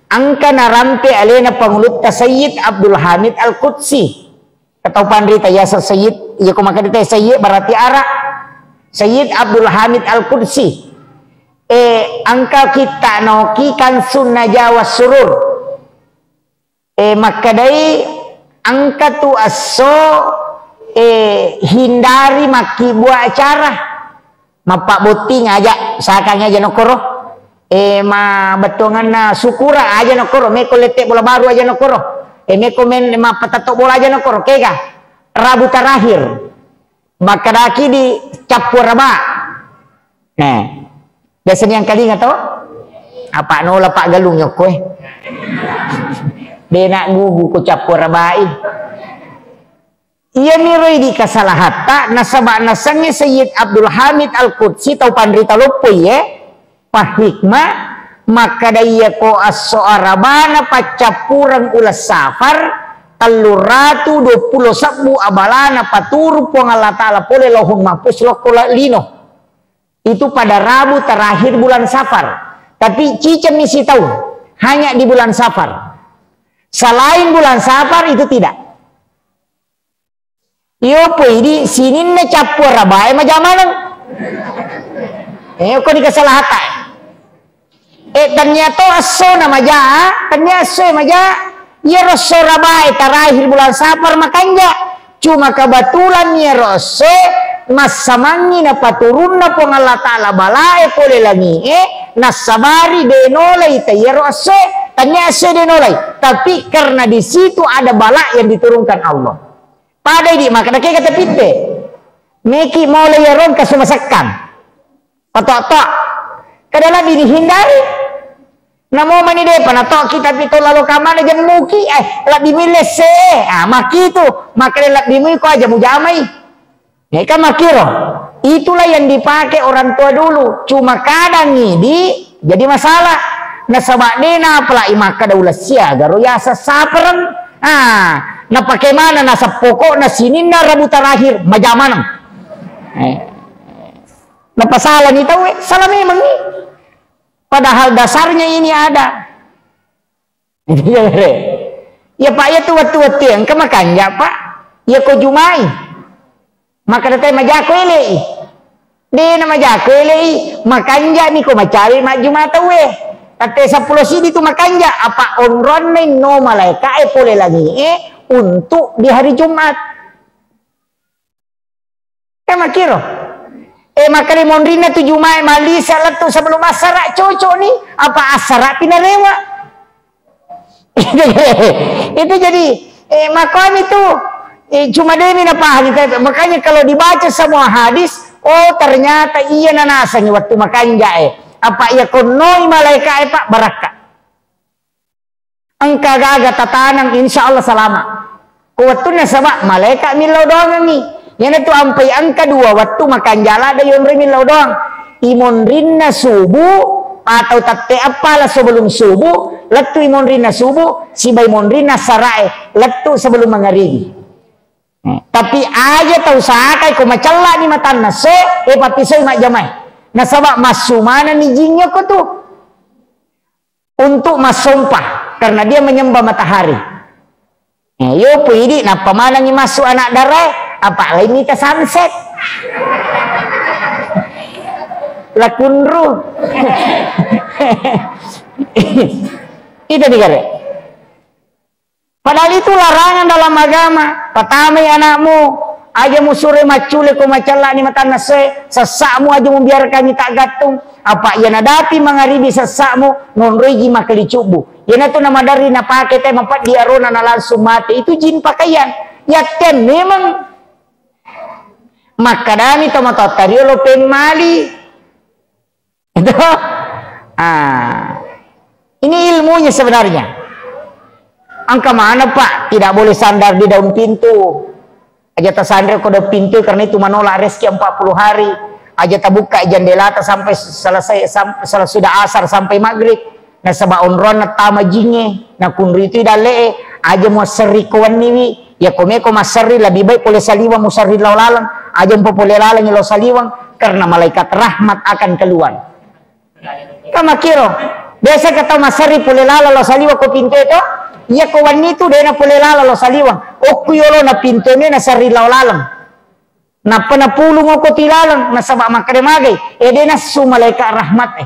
Engka narampe alena pangulutta Sayyid Abdul Hamid Al-Qudsi. Katau panrita yaseng Sayyid, iya ko makkedita Sayyid berarti ara. Sayyid Abdul Hamid Al-Qudsi. Eh, engka kitta noki Kansun Najawa Surur. Eh, makkedai engka tu esso, eh, hindari makkibua acara. Mappabbotting aja, sakang aja nokkoro. Eh, ma bettuanganna sukura aja nokkoro, meko lette bola baru aja nokkoro. Eh, meko men mappatatto bola aja nokkoro, kega. Rabu terakhir. Makkedaki di cappu raba. Nah, biasa ni angkalinga to? Apa nola Pak Galung yokko eh. Dena gugu ko cappu rabai. Iya miro idi kasalahatta nasaba nasengnge Sayyid Abdul Hamid Al-Qudsi tau panrita loppo iye, pahikmah, makkeda iya ko esso Arabana paccappureng uleng Safar, telluratu duappulo sebbu abalana paturu Puang Allah Ta'ala pole Lauhul Mahfuz lokko la-, lino. Itu pada Rabu terakhir bulan Safar. Tapi cicengmi sitaung, hanya di bulan Safar. Selain bulan Safar itu tidak. Iyo, poi di sininna cappu arabae maja maneng. Eh, ko ni kesalahatta. Eh, tennia to esso na maja, tennia esso maja. Iyaro esso rabae terakhir bulan Safar makanja. Cuma kebetulan iyaro esso massamangi napaturunna Puang Allah Ta'ala balae pole langie, nassabari de nolai ta iyaro esso, tennia esso de nolai. Tapi karena di situ ada bala yang diturunkan Allah. Pada idi makkeda kega tapitte. Meki mole iyaro engka sumasekkang. Pato-to. Kada lebbi dihindari. Namo mani depa natoki tapi to lalo kamana jemmuki, eh, lebbi mille se. Ah, makitu. Makkeda lebbi mui ko aja mujamai. Ya kan makkiro. Itulah yang dipakai orang tua dulu. Cuma kadang idi jadi masalah. Nasaba dena apalagi makkeda uleng siaga ro yaseng Safareng. Ah, napake mana naseng pokokna sininna Rabu terakhir maja maneng. Eh. Apa salah ni tauwe? Salah memang ni. Padahal dasarnya ini ada. Iya, Pak, iya tu wettu-wettu engka makanja, Pak. Iya ko jumai. Maka datai majako elei. De na majako elei, makanja mi ko macawe majjuma tauwe. Tette seppulo sidi tu makanja, apa onronna no malaika e pole langi e untuk di hari Jumat. Kan makkiro. Eh, makkali monrinna tu Jumae malisa lettu sebelum assara cocok ni, apa assara pinarewa. Itu jadi, eh, makomi tu, eh, cuma demi napahami. Makanya kalau dibaca semua hadis, oh, ternyata iya nanasangi waktu makanja, eh. Apa iya konnoi malaika, eh, Pak, barakka. Engka gaga tatanang, insya Allah salama. Ko wettunna saba malaika millau doangengngi. Iyanatu ampai engka dua wettu makanja ladde yonroi millau doang. Imonrinna subuh atau tette appala sebelum subuh, lettu imonrinna subuh, sibai monrinna sarae, lettu sebelum mangaribi. Hmm. Tapi aja tau sakai ko macellani matanna se, e papisoi majjamai. Nasaba massu manenni jingnge ko tu. Untuk massompa karena dia menyembah matahari. Eh, yo pu idi nappa manengi massu anak darae, apa lain mita sunset. Lakunru. Itu di gare. Padahal itu larangan dalam agama. Patamai anakmu, aja musure maccule ko macellani matanna se, sessa'mu aja mubiarkangi taggattung. Apa iya nadapi mangaribi sessa'mu, nonroiji makkali cubbu. Iyanatu namaderri napake te mapeddi arona na langsung mate. Itu jin pakaian. Yatten memang makkadami tomatoatta riolo pemmali. Itu. Ah. Ini ilmunya sebenarnya. Engka mana, Pak? Tidak boleh sandar di daun pintu. Aja tasanre ko daun pintu karena itu menolak rezeki empat puluh hari. Aja tabuka jendelata sampai selesai, sam-, sel-, sudah asar sampai maghrib. Nasaba onronna tama jingnge, nakunritu dalle'e, aja muasserri ko wenniwi. Ya komeko masserri lebih baik pole saliweng muserri lao laleng. Aja mpa pole laleng lao saliweng karena malaikat rahmat akan keluar. Ka makkiro, biasa ka tau masserri pole lala lao saliweng ko pintu e to, iya ko wenni tu dena pole lala lao saliweng. Okku yolo na pintu e na serri lao laleng. Nappa napulung okko ti laleng, nasaba makkeda magai, e de nassu malaikat rahmat e.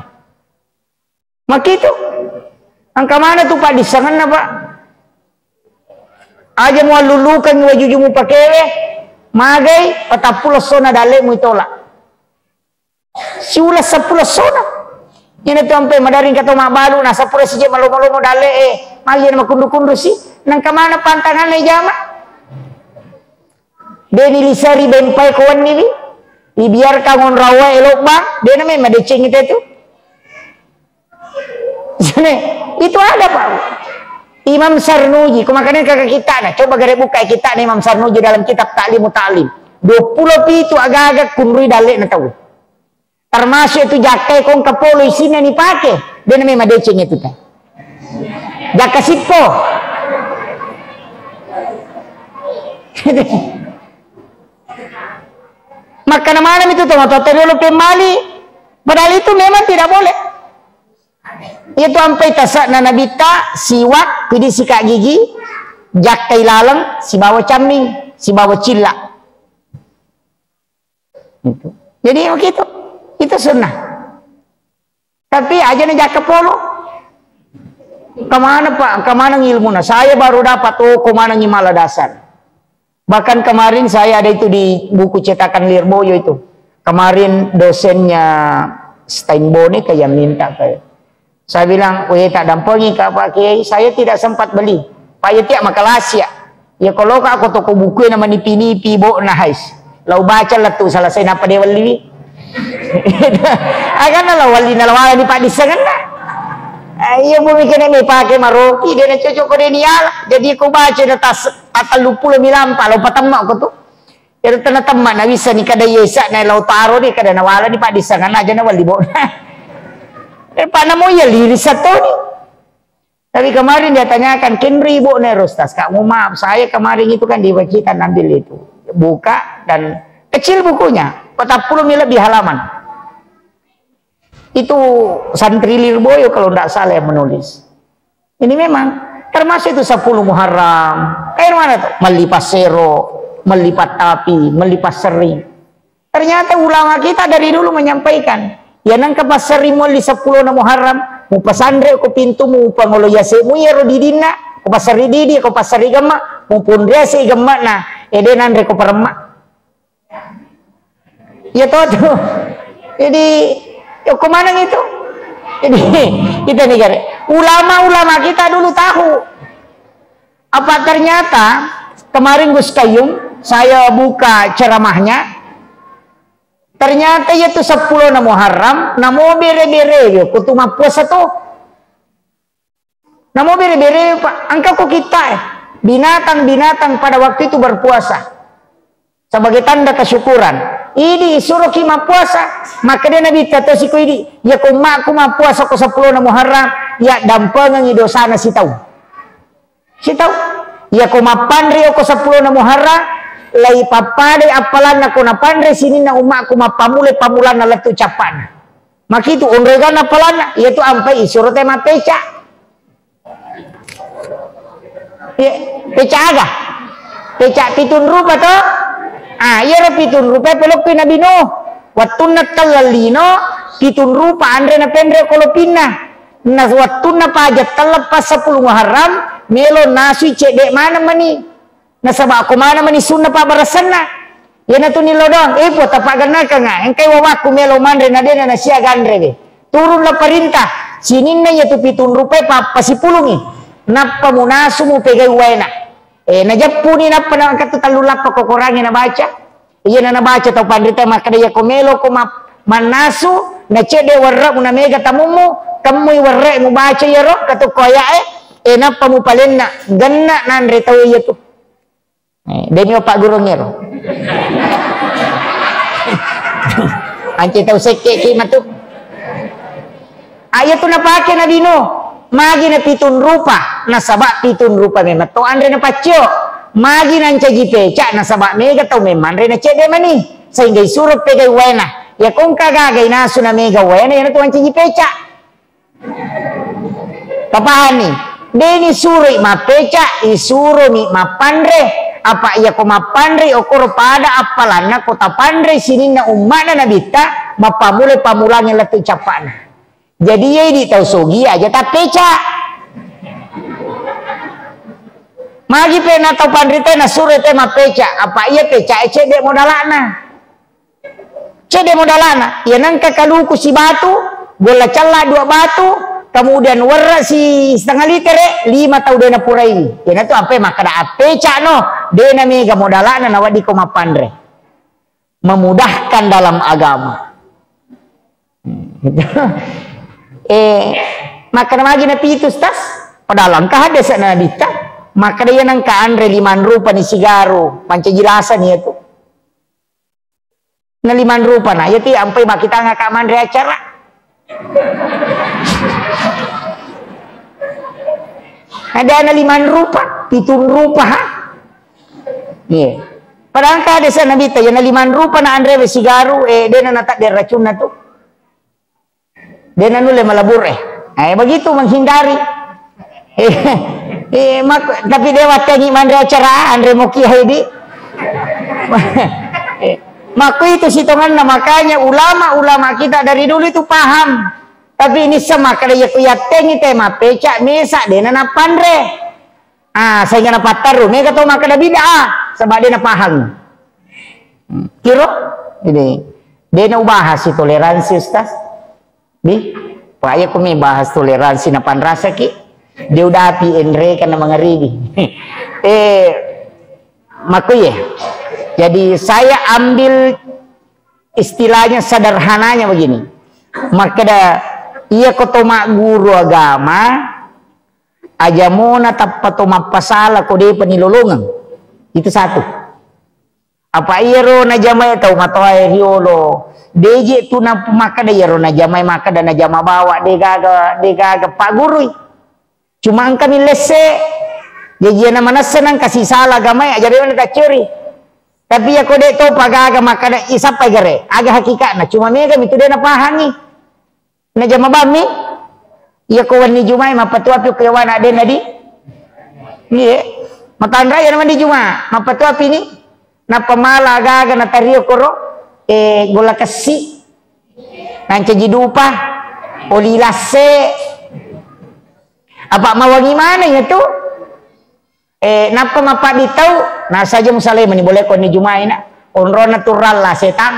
Makitu. Engka mana tu paddissengenna, Pak? Aja muallulukangi wajuju mupakewe, magai patappulo sona dalle muitola. Siuleng seppulo sona. Ina tu ampe madaring kato mabbalu, nasaba pura sije malomo-lomo dalle e, malli makunru-kunru si. Nangka mana pantanganna ijama? De niliseri bempai ko wenni wi. Dibiarkan onrawa e lobbang, de na memang deceng itu tu. Sini, itu ada, Pak. Imam Sarnuji, ko makanya kakak kita na, coba gare buka kita na Imam Sarnuji dalam kitab Ta'limu Ta'lim. Dua puluh pitu aga-aga kunrui dalle na tau. Termasuk itu jakkai kong kapolo isinna ni pake. De na memang deceng itu ta. Jakka sippo. Makkana maneng itu tomatoatta riolo pemmali. Padahal itu memang tidak boleh. Itu ampai tase'na nabitta, siwak, pidi sikat gigi, jakkai laleng, sibawa camming, sibawa cilla. Gitu. Jadi begitu. Itu sunnah. Tapi aja na jakka polo. Kemana, Pak? Kemana ilmuna? Saya baru dapat, oh, kemana ni malah dasar. Bahkan kemarin saya ada itu di buku cetakan Lirboyo itu. Kemarin dosennya Steinbone kayak minta kayak. Saya bilang, "Weh, tak dampengi, Kak, Pak Kiai, saya tidak sempat beli." Pak, ya tiap makalasi ya. Ya kalau kak aku toko buku yang nama nipi-nipi bo na hais. Lau baca lettu selesai napa dia beli. Agana lau wali na lawala ni Pak Dissengenna. Eh, iya bumi kena mi pake maroki, dia na cocok ko dia ni ala. Jadi ko baca na tas atal luppulo milampa lau patemma ko tu. Ero tena temma na bisa ni kada yesa na lau taro ni kada na wala ni Pak Dissengenna aja na wali bo. Eh, Pak namo iya liri satoni. Tapi kemarin dia tanyakan, "Kenri ibu ne, Ustaz?" Kak, mohon maaf, saya kemarin itu kan di wajitan ambil itu. Buka dan kecil bukunya, patappulo mi lebih halaman. Itu santri Lirboyo kalau ndak salah yang menulis. Ini memang termasuk itu sepuluh Muharram. Kayak mana tuh? Melli passero, melli pattapi, melli passerring. Ternyata ulama kita dari dulu menyampaikan, ya nangka passerring melli sepuluh Muharram, mupasanre ko pintumu, mupangolo yasemu iyaro didinna, ko passerring didi, ko passerring gemma, mupunriase gemma na, ede nanre ko peremma. Iya to tuh. Jadi, ya kemana itu? Jadi, kita nih, Gare. Ulama-ulama kita dulu tahu. Apa ternyata kemarin Gus Kayum, saya buka ceramahnya, ternyata itu sepuluh Muharram, namo bere-bere, ya, kutu mappuasa tuh. Namo bere-bere, Pak, engka ko kita, eh, binatang-binatang pada waktu itu berpuasa sebagai tanda kesyukuran. Idi isuroki mappuasa, maka dia Nabi kata siko idi, ya ko makku mappuasa ko sepuluh Muharram, ya dampengengi dosana sitau. Sitau. Ya ko mappanre ko sepuluh Muharram, lai pappadai appalanna ko napanre sininna umakku mappamule pamulanna lettu cappana. Makitu onroganna palanna, iyatu ampai isuro te mappeca. Iya, peca aga? Peca pitun rupa to? Ah, iyaro pitun rupa pelokkui Nabi Nuh. Wattunna telleng lino, pitun rupa anre napenre kolopinna. Na wattunna paja telleng pas sepuluh Muharram, melo nasui cedde maneng mani. Nasaba ko maneng mani sunna pabbaressanna. Iyanatu nillo doang. Eh, Puang, tapaggannakanga. Engkai wawakku melo manre na dena nasiaga anre we. Turunlah perintah. Sininna iyatu pitun rupai pappasipulungi. Nappa munasu mupegai waena. Eh, najeppuni nappa naengkatu tellu lappa kokorangi nabaca. Iyana nabaca tau panrita makkeda, "Iyako melo ko map-, mannasu, nacedde werre'mu na mega tamummu, kemmui werre'mu baca iyaro, katukko aya'e, eh, nappa mupalenna, genna nanre tau iyatu." Eh, demi opak gurung ero. Ance tau sekke ki matu. Ayatu napake Nabi Nuh, magi na pitun rupa, nasaba pitun rupa memang to anre napaccio. Magi nancaji peca, nasaba mega tau memang anre nacedde mani, sehingga isuro pegai waena. Ya kongka gaga inasu na mega waena, yana tu mancaji peca. Tapahani? Deni suroi mappeca, isuromi mappanre. Apa iya ko mappanre, okoro pada appalanna ko tapanre sininna umma'na nabitta, mappamula pamulangi lettu cappa'na. Jadi, iya idi tau sogi aja tappeca. Magi pe na tau panrita nasuro te mappeca, apa iya peca e cedde modala'na. Cedde modala'na, iya nengka kaluku sibatu, golla cella dua batu, kemudian werre si setengah litere, lima tau dena purai. Iyanatu ampe makkeda appeca no, dena mega modala'na naweddiko mappanre. Memudahkan dalam agama. Eh, makkeda magi napitu, Ustaz? Padahal engka hadis Nabitta. Makkeda iya nengka anre limang rupa ni sigaru, mancaji lasa ni itu. Na limang rupa na, iya ti ampai makkitanga ka manre acara. Ada na limang rupa, pitung rupa, ha? Iya. Padahal engka hadis Nabitta, iya na limang rupa na anre we sigaru, eh, dena natadde racunna tu. Dena nulle malabur, eh. Eh, begitu menghindari. Eh, eh, mak-, tapi de wattengi manre acara, anre moki haidi. Eh, makku itu sitonganna, makanya ulama-ulama kita dari dulu itu paham. Tapi ini sama kada ya ku yattengi te mappeca mesa dena napanre. Ah, sehingga napatteru, mega to makkeda bid'ah, sebab de napahang. Hmm. Kiro? Ini. De na ubahas si toleransi, Ustaz. Di, paya ko mi bahas toleransi na panrasaki. De udapi enre kana mangaribi. Eh, makkuye. Jadi saya ambil istilahnya sederhananya begini. Makkeda, iya ko to magguru agama, aja mona tappa to mappasala ko depa nilolongeng. Itu satu. Apa iyaro najamai tau matoae riolo, deje tu na makkeda iyaro najamai, makkeda najama bawa, degaga, degaga paggurui. Cuma engka mi lesse, jaji na manessa nang kasi sala agamai, aja dewa na taccuri. Tapi iya ko de to pagaga makkeda isappai gare, aga hakikatna, cuma mega mi tu de napahangi. Najama bammi? Iya ko wenni Juma'i mappatuapi ko yawana de' nadi? Iya. Matanra iya wenni Juma'i mappatuapi ni? Nappa mala aga-aga natario koro, eh, golla kessi. Nancaji dupa, oli lasse. Apa mawangi mana iya tu? Eh, nappa mappaddi tau, nasaja musalai mani boleh ko ni Juma'i na. Onrona turalla setang.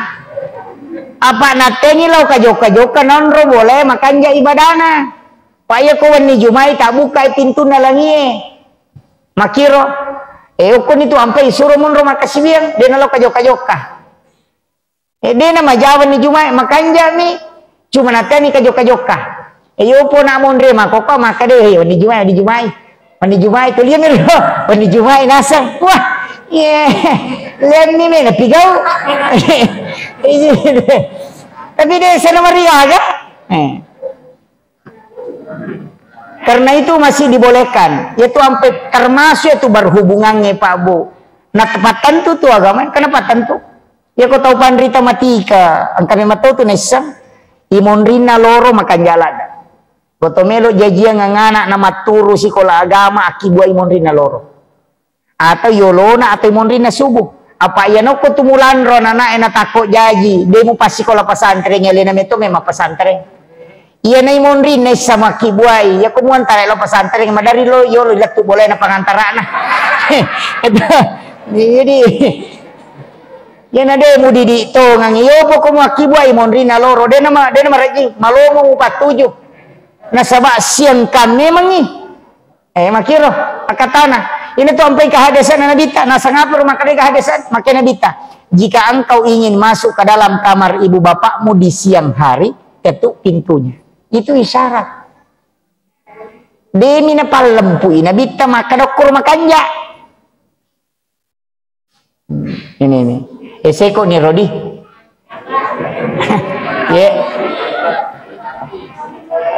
Apa nattengi lao kajokka-jokka naonro boleh makanja ibadana. Pa iya ko wenni Juma'i tabukkai pintunna langie. Makiro, eh, okkoni tu ampai suro monro makkasiwiang, de' nalo kajokka-jokka. Eh, de' na majawa ni Juma'i, makanja'mi. Cuma natani kajokka-jokka. Eh, yopo na monre makkokko makkeda, "Eh, wenni Juma'i, wenni Juma'i." Wenni Juma'i tu liang ero. Wenni Juma'i naseng. Wah, iya. Liang ni mena pigau. Tapi de' sana mariaga. Eh. Karena itu masih dibolehkan. Yaitu ampe termasuk itu berhubungannya Pak Bu. Nah, pattentu tu agama, kenapa pattentu? Ya ko tau panrita matika, engka memang tau tu naisseng. Imonrinna loro makanjala da. Ko to melo jajiang angana na matturu sikola agama, akkibuai monrinna loro. Atau yolona atau monrinna subuh. Apa iya nokko tu mulanro anana'e natakko jaji, de' mupassikola pesantren, alena meto memang pesantren. Iya nai monrinna issa makkibuai, iya ko muantara lo pesantren, madari lo yolo lettu boleh na pangantarana. Jadi, iya na de' mudidi tongang, iyo poko muakkibuai monrinna loro, de' nama, de' nama rejing, malomo mupattuju. Nasaba siang kamme mengi. Eh, makkiro, akkatana. Ini tu ampai kehadesan Nabitta. Nasang apa rumah kadai kehadesan? Makai Nabitta. Jika engkau ingin masuk ke dalam kamar ibu bapakmu di siang hari, ketuk pintunya. Itu isyarat. Demi napallempui Nabitta makkadokko rumah kanja. Hmm, ini, ini. Eh, seko ni Rodi. Ye.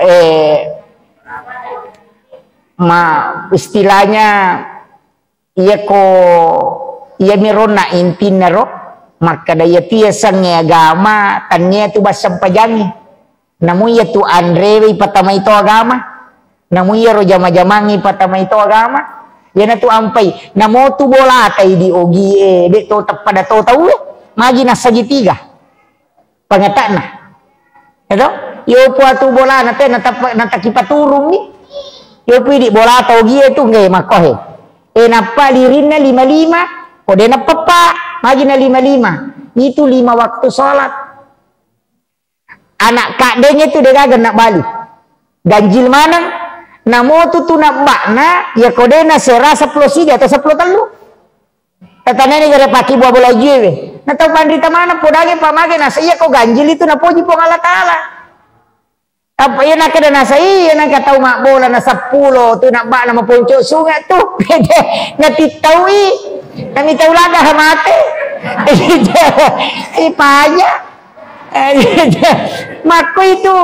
Eh, ma, istilahnya, iya ko, iya mironna intinna ro, makkada iya tu yasengnge agama, tannia tu bassempajangi. Namu iya tu anrewe ipatamai to agama. Namu iyaro jama-jamangnge ipatamai to agama. Iyanatu ampai. Namo tu bolata idi ogie, de' to teppada to tauwe. Magi nassagitiga. Pangata'na. Eto? Yopu atu bolana te natappa-, natakipaturungngi. Yopu idi bolata ogie tu ngge makkohe. E nappa lirinna lima-lima. Ko de' nappeppa. Magi na lima-lima. Itu lima waktu sholat. Anak kaddenge tu degaga nabbali. Ganjil maneng. Namotu tu nabba'na, iya ko de' nasera seppulo sidi atau seppulo tellu. Tatanene gare paki bua bola ujuewe. Na tau panrita maneng, podage pamage nasa iya ko ganjil itu napoji Puang Allah Ta'ala. Apa iya nakeda nasa iya nangka tau mabbola na seppulo tu nabba'na maponco sunga tu. Natittaui. Nami tau lada mate. Ipaja. Makko itu.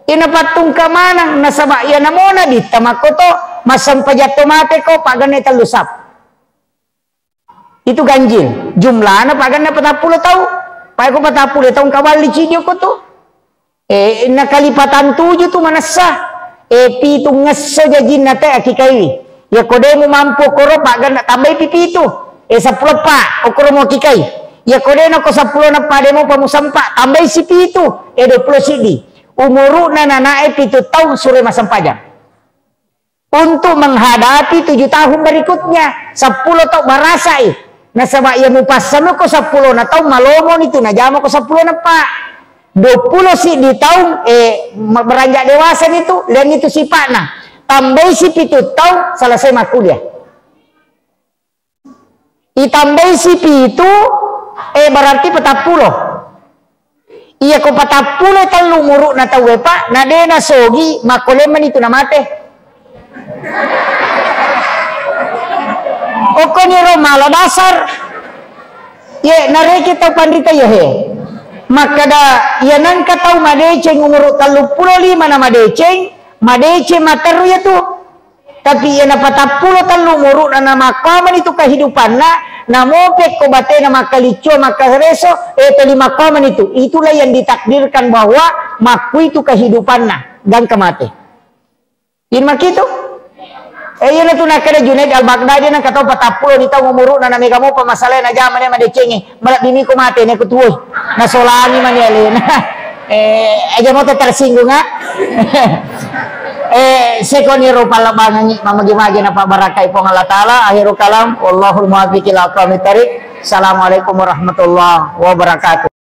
Ina pattungka maneng nasaba iya namona ditta makko to massempajang to mate ko paganne tellu sap. Itu ganjil. Jumlahna paganna patappulo tau. Pai ko patappulo tau kaballi cidio ko tu. Eh, nakalipatan tuju tu manessa. Eh, pitu ngesso jajinna te akikaiwi. Iya ko de' mumampu koro paganna tambai pi pitu. Eh, seppulo pa okoro mo kikai. Iya ko de' nako seppulo nappa de' mopa musempa tambai si pitu. Eh, dua puluh siddi. Umuru'na nanae pitu taung sure massempajang. Untuk menghadapi tujuh tahun berikutnya, seppulo tau barasai. Nasaba iya mupassami ko seppulo na taung malomoni tu najama ko seppulo nappa. Dua puluh siddi taung, eh, ma-, beranjak dewasa ni tu, dan itu sipa'na. Tambai si pitu taung, selesai makkuliah. Itambai si pitu, eh, berarti patappulo. Iya ko patappulo tellu umuru'na tauwe, Pak, na de' nasogi, makko lemmani tu namate. Okkoniro mala dasar. Ye, nareke tau panrita iya he. Makkada, iya nangka tau madeceng umuru telluppulo lima na madeceng, madeceng materru iya tu. Tapi iya napatappulo tellu umuru'na namakkuamani tu kehidupanna, namo pekko batena makkaliccio, makkareso, eh, toli makkuamani tu. Itulah yang ditakdirkan bahwa makkui tu kehidupanna, gangka mate. Ini makitu? Eh, iya natu nakkeda Junaid Al-Baghdadi, nengka tau patappulo ni taung umuru'na, namega mopa masalahna, jamani madecengi. Malebbi miko mate ne ku tuwoi. Nasolangi mani alena. Eh, aja moto tersinggung, ha? Eh, sekoni ro pallebbangengi, mamagi-magi napabarakai Puang Allah Taala. Akhirul kalam, wallahul muwaffiq ila aqwamit thariq. Assalamualaikum warahmatullahi wabarakatuh.